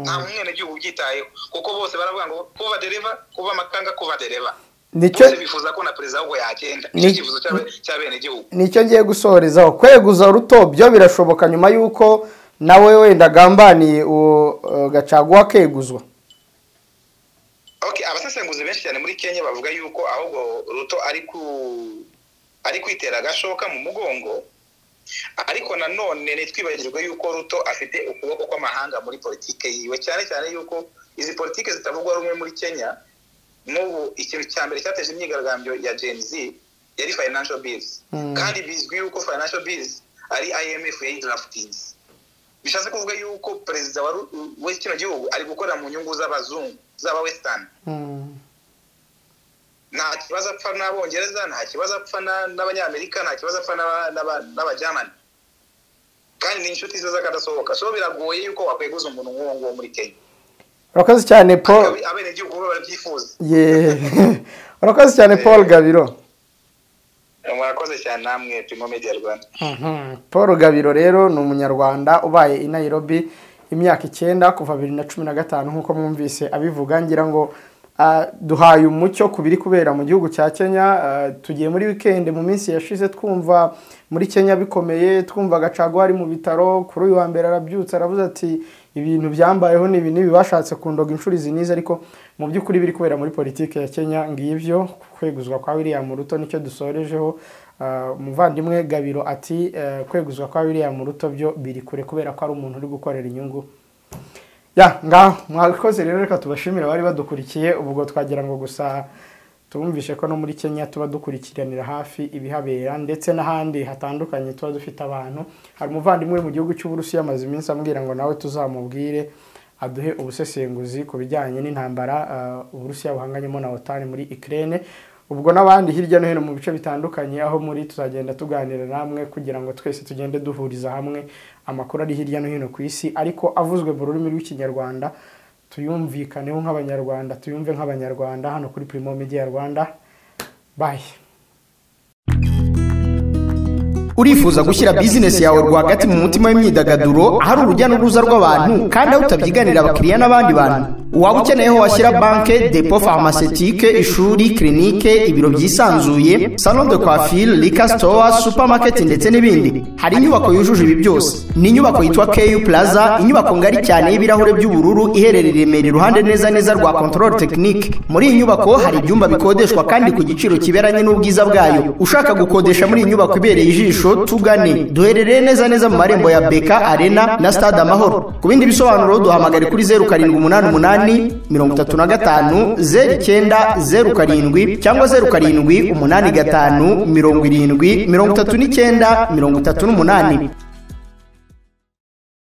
nta mwenegihugu ubyitayeho, kuko bose baravuga ngo kuba dereva, kuba makanga, kuba dereva. Nicyo bifuza ko na perezida ahubwo yagenda, nicyo cyifuzo cy'abenegihugu. Nicyo ngiye gusohorezaho. Kweguza Ruto byo birashoboka nyuma yuko nawe wenda agambaniye uwo Gachagua akeguzwa? Okay, abasesenguzi benshi cyane muri Kenya bavuga yuko ahubwo Ruto ari kwitera agashoka mu mugongo. Ariko nanone ntitwibagirwe yuko Ruto afite ukuboko kw'amahanga muri politike yiwe, cyane cyane yuko izi politike zitavugwa rumwe muri Kenya. N'ubu ikintu cya mbere cyateje imyigaragambyo ya Gen Z yari financial bills, kandi bizwi yuko financial bills ari IMF yayidraftinze. Bishatse kuvuga yuko perezida wa kino gihugu ari gukorera mu nyungu z'abazungu, z'aba western. Nta kibazo apfa n'Abongereza, nta kibazo apfa n'Abanyamerika, nta kibazo apfa n'Abajamani, kandi ni inshuti ze z'akadasohoka. So biragoye yuko wakweguza umuntu nk'uwo nguwo muri Kenya. Urakoze cyane Paul. Abenegihugu bo barabyifuza. Urakoze cyane Paul Gabiro. Murakoze cyane namwe Primo Media Rwanda. Paul Gabiro rero ni umunyarwanda ubaye i Nairobi imyaka 9 kuva 2015 nkuko mwumvise abivuga. Ngira ngo duhaye umucyo ku biri kubera mu gihugu cya Kenya. Tugiye muri weekend, mu minsi yashize twumva muri Kenya bikomeye, twumva Gachagua ari mu bitaro, kuri uyu wa mbere arabyutse aravuze ati ibintu byambayeho ni ibintu bashatse kundoga inshuro izi nize, ariko mu by'ukuri biri kubera muri politike ya Kenya ngivyo kweguzwa kwa William Ruto nicyo dusorejeho. Umuvandimwe Gabiro ati kweguzwa kwa William Ruto byo biri kure kubera ko ari umuntu uri gukorera inyungu. Ya ngaho mwakoze rero, reka tubashimira bari badukurikiye. Ubwo twagira ngo gusa tubumvishe ko no muri Kenya tuba dukurikiranira hafi ibihabera ndetse n'ahandi hatandukanye tuba dufite abantu. Hari umuvandimwe mu gihugu cy'Uburusiya amaze iminsi ambwira ngo nawe tuzamubwire aduhe ubusesenguzi ku bijyanye n'intambara Uburusiya buhanganyemo na OTAN muri Ukraine. Ubwo n'abandi hirya no hino mu bice bitandukanye aho muri tuzagenda tuganira namwe kugira ngo twese tugende duhuriza hamwe amakuru ari hirya no hino ku isi, ariko avuzwe mu rurimi rw'Ikinyarwanda, tuyumvikaneho nk'Abanyarwanda, tuyumve nk'Abanyarwanda hano kuri Primo Media Rwanda. Bye. Urifuza gushyira business yawe rwagati mu mutima w'imyidagaduro ahari urujya n'uruza rw'abantu kandi aho utabyiganira abakiriya n'abandi bantu? Waba ukeneye aho washyira banke, depo pharmaceutique, ishuri, clinique, ibiro byisanzuye, salon de coiffure, liquor store, supermarket ndetse n'ibindi. Hari inyubako yujuje ibi byose. Ni inyubako yitwa KU Plaza, inyubako ngari cyane y'ibirahure by'ubururu iherereye i Remera iruhande neza neza rwa Control Technique. Muri iyi nyubako hari ibyumba bikodeshwa kandi ku giciro kiberanye n'ubwiza bwayo. Ushaka gukodesha muri iyi nyubako ibereye ijisho, tugane. Duherereye neza neza mu marembo ya BK Arena na Stade Amahoro. Ku bindi bisobanuro duhamagare kuri 0788 35 09 07 cyangwa 0785 70 39 38.